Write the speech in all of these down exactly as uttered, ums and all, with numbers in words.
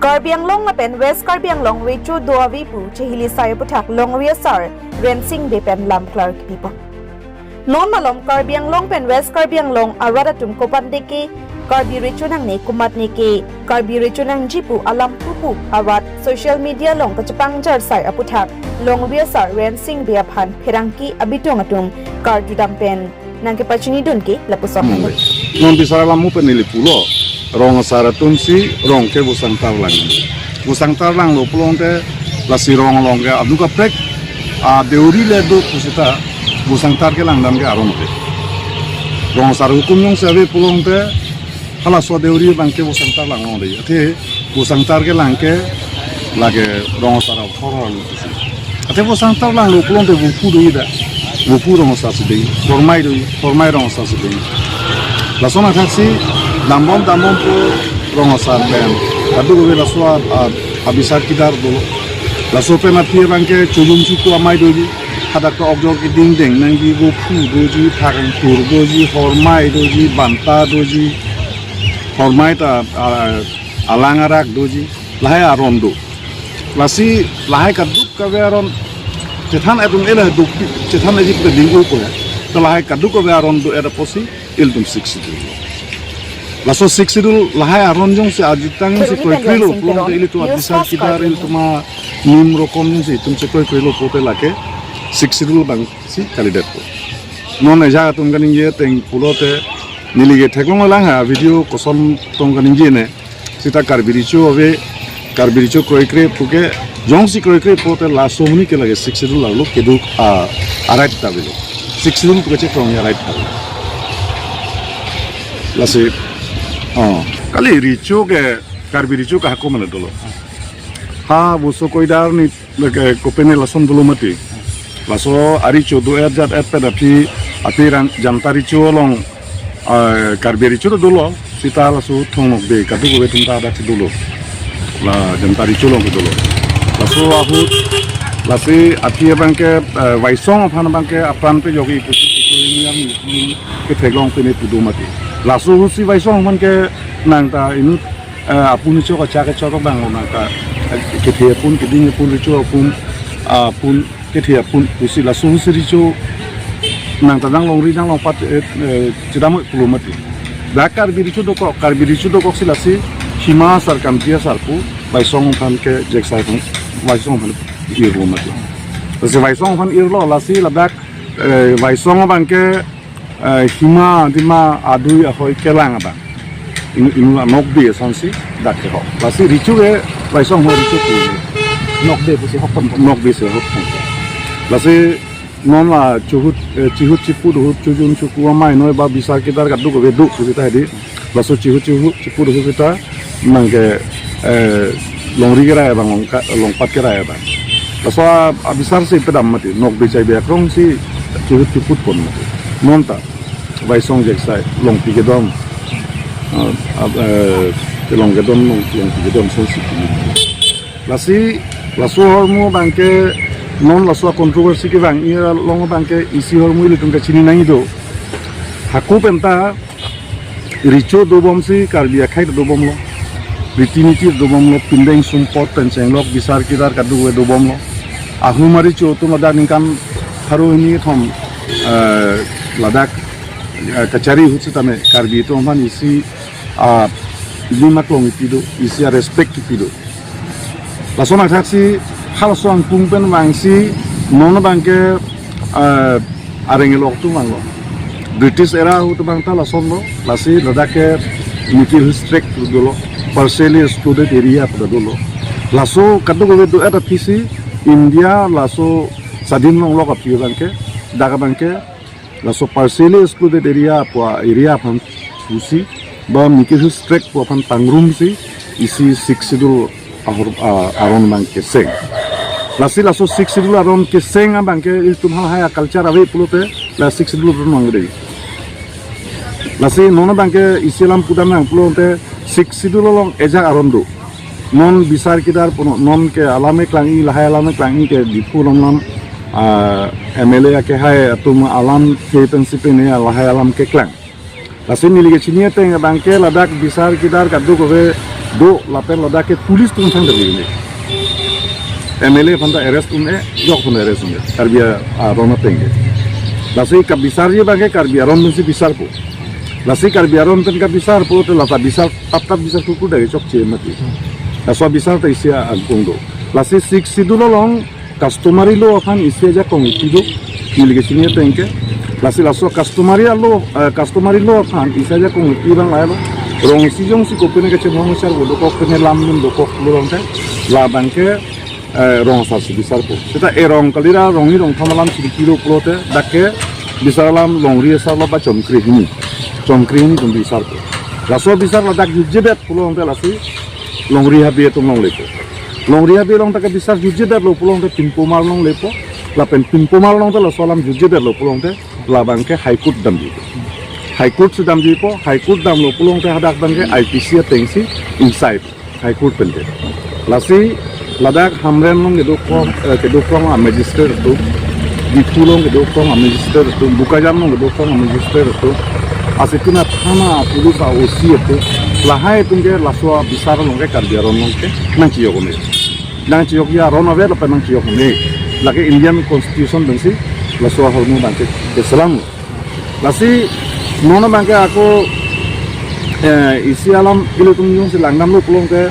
Karbi Anglong lapen West Karbi Anglong recho do ave pu chehili sai aputhak longri asar Rensing Bey pen lam klar kipipon. Non malom Karbi Anglong pen West Karbi Anglong arat atum kopan deke Karbi recho nangne komatne ke Karbi recho nangji pu alam pupu arat social media along kachepangjar sai aputhak longri asar Rensing Bey aphan pherangke abitung atum karjudam pen nangkepachinidun ke lapuson. Hmm. Non bisar alam mu pen neli pulo. Rong asar atum si rong ke bosang tarlang. Bosang tarlanglo pulote lasi rong along ke adu kaprek, ah, deuri le do pusita bosang tar kelangdam ke aron ke. Rong asar hukum jongsi ave pulote halaso adeuri abang ke bosang tarlanglo dei. Athe bosang tar kelang ke lake rong asar athor hor lo pusi. Athe bosang tarlanglo pulote vopu do-i da. Vopu rong asar si dei. Hormai do-i, hormai rong asar si dei. Lason athak si dambom dambom pu rong asar pen kadokave laso a, a, abisar kidar dolo. Laso pen aphi abang ke chojun chuku amei doji. Hadak ta okjor keding deng nangji, vopu doji, phakangthur doji, hormai doji, banta doji, hormai ta, a, alang arak doji, lahai aron do. Lasi lahai kadokave aron chethan atum ela duk chethan aji pe ding upo ya. Ta lahai kadokave aron do-et apotsi ilitum Sixth Schedule. Laso Sixth Schedule lahai aron jongsi ajutang si kroikrelo pulote ilitum abisar kidar, ilitum anim rokom jongsi itum si kroikrelo pulote lake Sixth Schedule abang si kalidetpo. Non ajak atum kaningje ateng pulote neli ke theklonglang ha video koson tong kaningje ne. Sita Karbi recho ave, Karbi recho kroikre puke, jongsi kroikre pulote laso hini ke lake Sixth Schedule arlo keduk a, a-right ta avelo. Sixth Schedule puke chekrong a-right ta avelo. Lasi, oh, kali recho ke, Karbi recho ke hako mane dolo. Ha, boso koidar ni lake kopine lason dolo mati. Laso arecho do-et jat-et pen aphi, aphi rang Janta recho along, ah, Karbi recho do dolo, sita laso Thong Nokbe kadokave atum ta adak si dolo. La Janta recho along si dolo. Laso ahut, lasi aphi abang ke, eh, Vaisong aphan abang ke apran pejok-i pusi pusi niam ni ketheklong pine pu do mati. Laso ahut si Vaisong aphan ke nang ta inut, eh, apun chok achak chok abang nang ta, eh, kethe apun, keding apun, recho apun, ah, apun, kethe apun pusi laso ahut si recho nang ta nang longri nang longpat, eh, eh, chedam pulo mati. Dak Karbi recho dokok, Karbi recho dokok si lasi Hima asar Kamti asar pu Vaisong aphan ke Jeksai aphan, Vaisong aphan irlo mati. Lasi Vaisong aphan irlo lasi ladak, eh, Vaisong abang ke, eh, Hima Dima adui ahoi kelang abang. Inu, inu Nokbe asonsi dak kehok. Lasi recho ke Vaisong ahoi recho pu. Nokbe pusi hokpon. Nokbe si hokpon. Lasi non la chihut, eh, chihut chiput ahut chojun chuku amei noi ba bisar kidar kadokave do pusita hedi. Laso chihut chihut chiput ahut sita nang ke, eh, longri kerai abang long ka, longpat kerai abang. Laso a, abisar si pedam mati, Nokbe Chaibe akrong si chihut chiput pon mati. Non ta Vaisong Jeksai, Longpi kedon, ah, ab, eh, Kelong kedon, Long, Longpi kedon asonsi. Lasi, laso ahormu abang ke, non laso controversy kevang-i along abang ke isi ahormu ilitum kachini nangji do. Hako penta, recho dobom si Karbi akhei dobomlo. Riti niti dobomlo, pindeng sumpot pen chenglok bisar kidar kadokave dobomlo. Ahum arecho atum ladak ningkan pharo hini kethom, eh, ladak, eh, kachari ahut sitame Karbi atum aphan isi, ah, nimaklong kipi do, isi a-respect kipi do. Lason athak si halaso angkung pen vangsi non abang ke, eh, areng elok atum vanglo. British era ahut abang ta lasonlo, lasi ladak ke Mikir Hills Tract pu dolo, partially excluded area pu dolo. Laso kadokave do-et aphi si India laso swadhin longlok aphi abang ke, dak abang ke, laso partially excluded area pu a-area aphan pusi, ba Mikir Hills Tract pu aphan pangrum si, isi Sixth Schedule ahor, a, aron abang keseng. Lasi laso Sixth Schedule aron keseng abang ke ilitum halahai a-culture ave pulote, la Sixth Schedule aron abang dei. Lasi non abang ke isi alam pudam nang pulote Sixth Schedule along ajak aron do. Non bisar kidar puno, non ke alam keklang-i, lahai alam keklang-i ke Diphu along lam, ah, M L A akehai atum alam ke pensi pine lahai alam keklang. Lasi neli kachini ateng abang ke ladak bisar kidar kadokave, do lapen ladak ke police atum thangta bini. M L A aphanta arrest un-e, jok aphanta arrest un-e. Karbi a-, aron ateng ke. Lasi kabisarji abang ke Karbi aron atumsi bisarpo. Lasi Karbi aron atum kabisarpo te lata bisar tap tap bisar kuku dak chokche mati. Laso bisar ta isi angkung do. Lasi Sixth Schedule along customary law aphan isi ajakong ipi do, neli kachini ateng ke. Lasi laso customary law, eh, customary law aphan isi ajakong ipi abang lahelo. Rong isi jongsi kopine kachemong asar bo dokok, pine lam dun dokok pulo tangte, labang ke, eh, rong asarsi bisarpo. Seta erong kalira rong ni rong thom alamsi pilo pulote, dak ke bisar alam longri asarlo ba chomkri hini. Chomkri hini atum bisarpo. Laso bisar ladak jutjedet pulo tangte lasi longri habe atum longlepo. Longri habe along ta kabisar jutjedetlo pulo tangte pinpomar longlepo. Lapen pinpomar along ta laso alam jutjedetlo pulo tangte labang ke High Court damji. High Court si damjipo, High Court damlo pulo tangte hadak abang ke I P C atengsi inside High Court pen ke. Lasi ladak Hamren along kedokrong, eh, kedokrong a-magistrate atum, Diphu along kedokrong a-magistrate atum, Bokajan along kedokrong a-magistrate atum, asituna thana police a-O C atum, lahai atum ke laso abisar along ke Karbi aron along ke nangchijok un-e. Nangchijokji aron ave lapen nangchijok un-e. Lake Indian Constitution pensi laso ahormu abang ke keselam. Lasi non abang ke ako, eh, isi alam ilitum jongsi langdamlo pulo tangte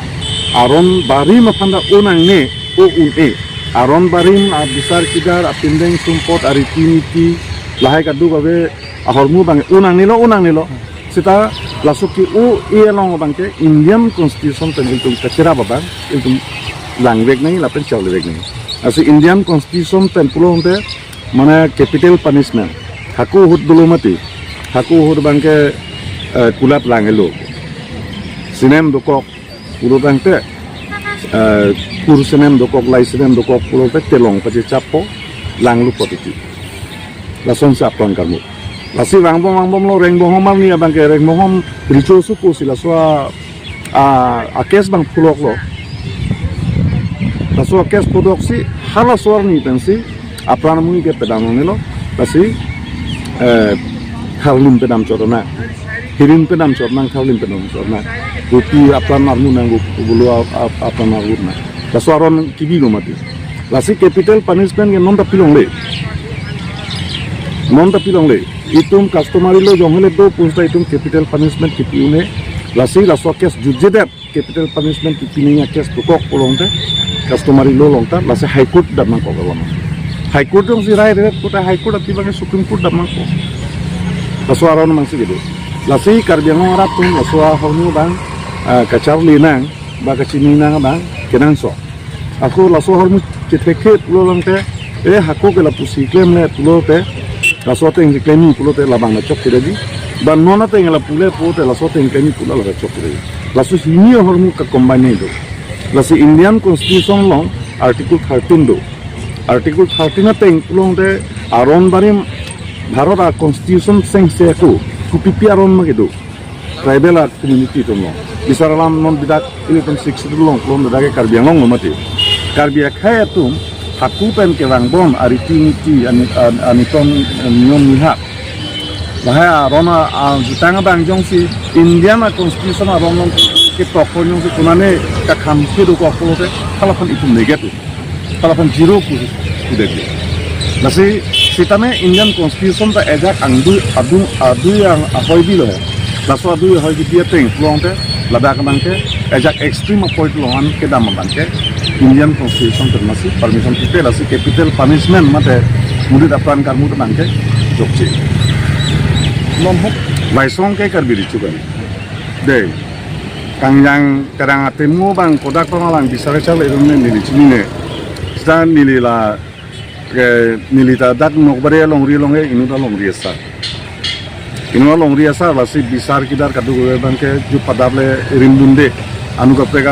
aron barim aphanta un nangne, o un-e. Aron barim abisar kidar, apindeng sumpot, ariti niti, lahai kaduk ave ahormu abang un nangnelo, un nangnelo. Seta laso ke-o-e along abang ke Indian Constitution pen ilitum kacherap abang ilitum langvek nangji lapen charlivek nangji. Lasi Indian Constitution pen pulo tangte mane capital punishment. Hako ahut dolo mati. Hako ahut abang ke, eh, kulat lang-elo. Sinem dokok pulo tangte, eh, kur sinem dokok, lai sinem dokok pulo tangte telong pachechappo, langlo potiti. Lasonsi apran karmu. Lasi vangbom vangbomlo Rengbonghom arni abang ke Rengbonghom recho supo si laso a, a, a-case abang puloklo. Laso a-case puloksi halaso arni pensi apran amui ke pedam nangnelo. Lasi, eh, tharlim pedam chot nang. Hirin pedam chot nang, tharlim pedam chot nang. Kopi apran armu nang, bulu a-, a-, apran armu nang. Laso aron kebilo mati. Lasi capital punishment ke non ta pilongle. Non ta pilongle. Itum customary law jong hele do pu seta itum capital punishment kepi un-e. Lasi laso case jutjedet capital punishment kepi nangji a-case dokok pulo tangte customary law along ta lasi High Court dam nangkok alam. High Court jongsi rai ret pu ta High Court ati abang ke Supreme Court dam nangkok. Laso aron abangsi kedo. Lasi Karbi Anglong arat atum laso ahormu abang, ah, kacharli nang, ba kachini nang abang kenangsot. Ako laso ahormu chethekhet pulo tangte, eh, hako ke lapusi klemle pulote, laso ateng keklemji pulote labang ta chokche dei. Ba non ateng lapule pulote laso ateng keklemji pulo la chokche dei. Laso hini ahormu ka-combine do. Lasi Indian Constitution along Article thirteen do. Article thirteen ateng pulo tangte aron barim Bharat a-Constitution sengse ako kopipi aron ma kedo. Tribal a-community atum along. Bisar alam non bidak ilitum Sixth Schedule along, along bidak ke Karbi Anglong lo mati. Karbi akhei atum hako pen kevangbom ariti niti ani-, an-, anitom, eh, niyom nihak. Lahai aron a, a, jutang abang jongsi Indian a-Constitution aron along ketok ko jongsi konane kakham kedokok pulote halaphan itum negative. Halaphan zero pu, pudek. Lasi sitame Indian Constitution ta ajak angdui adu adu yang ahoi bilo. Laso adui ahoi kebi ateng pulo tangte ladak abang ke ajak extreme a-point along an kedam abang ke Indian Constitution termasuk permission pipe lasi capital punishment mate monit apran karmu abang ke jokche. Nomhok Vaisong ke Karbi recho kali. Dei. Kangjang kadang atim ngo abang kodak pamalang bisar kacharli rum ne neli chinine. Seta neli la ke neli ta dak Nokbari alongri along ke inut alongri asar. Inut alongri asar lasi bisar kidar kaduk abang ke jutpadap le rim dunde. Anut kaprek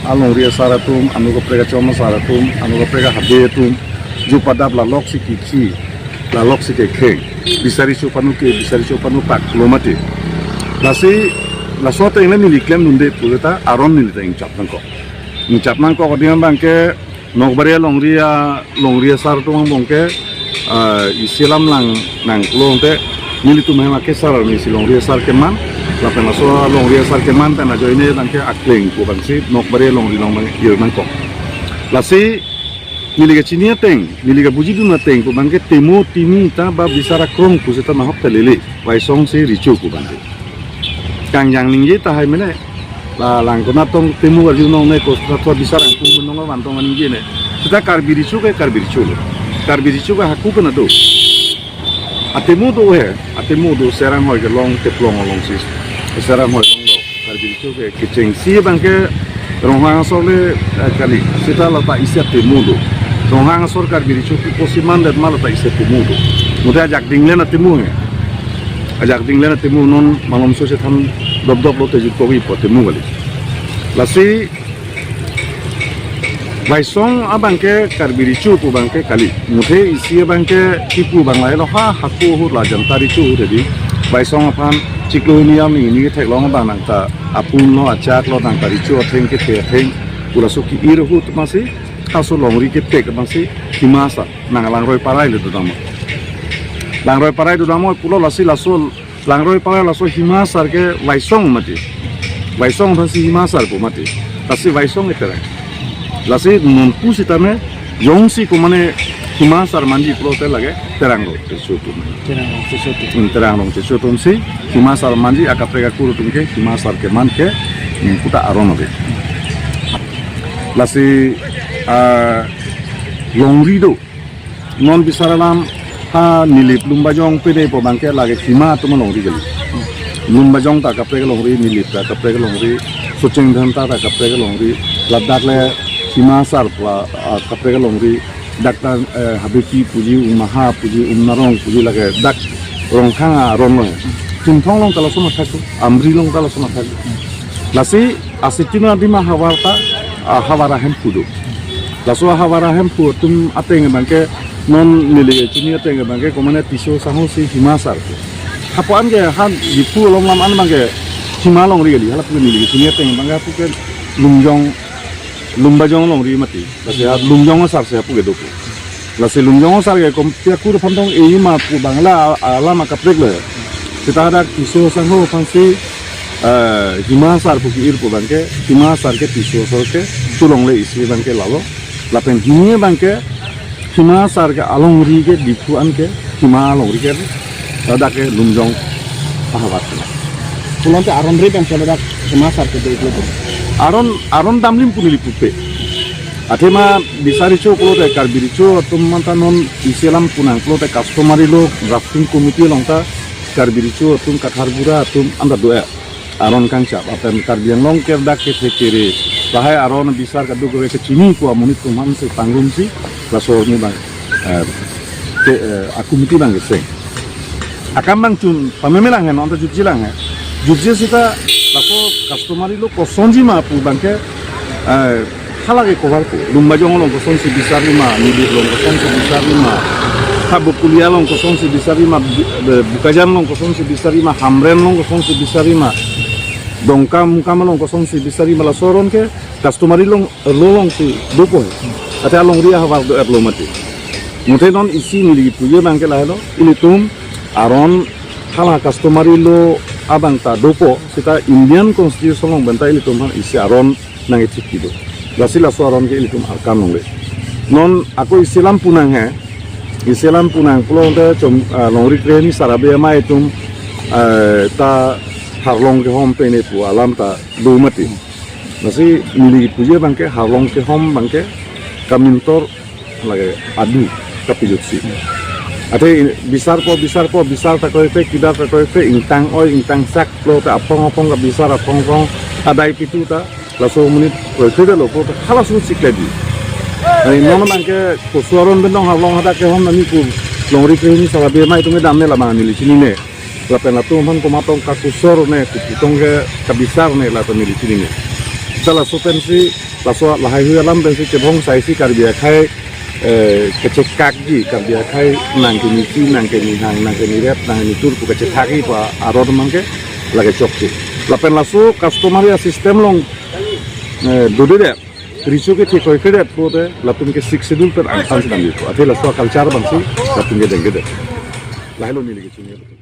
alongri asar atum, anut kaprek achom asar atum, anut kaprek habe atum. Jutpadap la loksi kiki, la loksi kekheng. Bisari chopanu ke, bisari chopanu pak lo mati. Lasi, laso ateng le neli klem dunde pulote aron neli ta ingchap nangkok. Ingchap nangkok ading abang ke Nokbari alongri alongri asar atum angbong ke, ah, isi alam lang nang pulo tangte nelitum hem akesar arni isi longri asar keman. Lapen laso alongri asar keman pen ajoine tangke akleng pu abangsi Nokbari alongri along abang ir nangkok. Lasi neli kachini ateng, neli kabujidun ateng pu abangke temo timi ta ba bisar akrong pu seta nahok ta lele, Waisong si recho pu abangke. Kangjang ningje tahai mene, la langkona tong temo arjunong ne kostra tua bisar angkung menong van tong aningje ne. Seta Karbi recho ke Karbi recho lo. Karbi recho ke hako pen ado. Atemo do he, atemo do Serang hoi kelong teplong alongsi. Serang hoi longlo. Karbi recho ke kechengsi abangke Ronghang asor le, eh, kali. Seta lata isi atemo do. Ronghang asor Karbi recho ke kosi mandet ma lata isi atemo do. Mute ajak dinglen atemo he. Ajak dinglen atemo non malomso chethan dopdop lote jutpo pu atemo kali. Lasi Waisong abangke Karbi recho pu abangke kali. Muthe isi abangke kipu abang lahelo ha hako ahut la janta recho ahut hedi. Waisong aphan chiklo hini arni hini theklong abang nangta apun lo achak lo nangta recho atheng kethe atheng. Pu laso ki-ir ahut masi halaso longri kepek abangsi Hima asar nang Langroi Parai le dodam. Langroi Parai dodam pulo lasi laso Langroi Parai laso Hima asar ke Waisong mati. Waisong aphansi Hima asar pu mati. Lasi Waisong ke Terang. Lasi non pusitame jongsi komane Hima asar manji pulote lake Terang rong cheso atum. Terang rong cheso atum. Hmm, Terang rong cheso atumsi Hima asar manji akaprek akur atum ke Hima asar keman ke, hmm, puta aron ave. Lasi, ah, longri do. Non bisar alam ha Nilip Lumbajong pede pu abangke lake Hima atum alongri kali. Lumbajong ta akaprek alongri, Nilip ta akaprek alongri, Socheng Dhenta ta akaprek alongri, ladak le Hima asar pla, ah, akaprek alongri, dak ta, eh, Habeki puji, Ummaha puji, Umnarong puji lake dak Rongkhang aron lo. Chinthong along ta lason athak tu, Amri along ta lason athak tu. Lasi Asitin adim ahavar ta, ah, havar ahemphu do. Laso havar ahemphu atum ateng abangke non neli chini ateng abangke komane Tisso Sangho si Hima asar pu. Hapu an ke han Diphu along lam an abangke Hima alongri kali. Hala pu neli chini ateng abangke hapu ke Lumjong, Lumbajong alongri mati. Lasi ha Lumjong asar si hapu kedo pu. Lasi Lumjong asar ke kopi akur aphan tong eji ma pu abang la a-, alam akaprek lo. Seta hadak Tisso Sangho aphansi, eh, Hima asar pu ki-ir pu abangke, Hima asar ke Tisso asar ke, cholongle isi abangke lalo. Lapen hini abangke, Hima asar ke alongri ke Diphu an ke, Hima alongri ke, ladak ke Lumjong ahavar ke. Pulote aron ri pen seladak Hima asar ke do iklo. Aron, aron damlim pu neli pupe. Athema bisar recho pulote Karbi recho atum manta non isi alam pu nang pulote customary law drafting committee along ta Karbi recho atum Kathar Bura atum anta do-e. Aron kangchap apen Karbi Anglong ke dak kethe kere lahai aron bisar kadokave kechini pu amonit atum aphansi pangrumsi laso arni abang, eh, ke, eh, a-committee abang keseng. Akam abang chun pameme lang he, non ta jutji lang he. Jutji seta laso customary law kosonji ma pu abangke, eh, hala ke cover pu. Lumbajong along kosonsi bisarji ma, Nilip along kosonsi bisarji ma, ha Bokolia along kosonsi bisarji ma, Bu-, eh, Bokajan along kosonsi bisarji ma, Hamren along kosonsi bisarji ma, Dongkamukam along kosonsi bisarji ma, laso aron ke customary law along, law alongsi dopo he. Ate alongri ahavar do-etlo mati. Muthe non isi neli puji abangke lahelo, ilitum aron hala customary law abang ta dopo, seta Indian Constitution along pen ta ilitum aphan isi aron nangkethekji do. Lasi laso aron ke ilitum arkam longle. Non ako isi alam pu nang he, isi alam pu nang pulote chom, ah, longri krehini sar abe amei atum, eh, ta harlong kehom pene pu alam ta do mati. Lasi neli puji abangke harlong kehom abangke kamintor lake adu kapijutsi. Ate bisarpo, bisarpo, bisar ta kroikre, kedar ta kroikre, ingtang oi, ingtang sak pulote aphong aphong kabisar, aphong aphong adai pitu ta laso amonit kroikre lo pulote halaso chikleji. Ai non abangke koso aron pen non harlong hadak kehom nangji pu longri krehini sar abe amei atum kedam ne labang neli chinine. Lapen latum aphan komat tong kakusor ne, kopi tong ke kabisar ne, latum neli chinine. Seta laso pensi, laso lahaihui alam pensi kebong saisi Karbi akhei, eh, kechekakji, Karbi akhei nangkenichi, nangkenihang, nangkenirep, nangkenitur pu kechethakji pu aron abangke lake chokche. Lapen laso customary a-system along, eh, dodedet, recho kethe kroikredet pulote latum ke Sixth Schedule pen angtan si damji pu. Athe laso a-culture abangsi latum ke dengkedet. Lahelo neli kechini.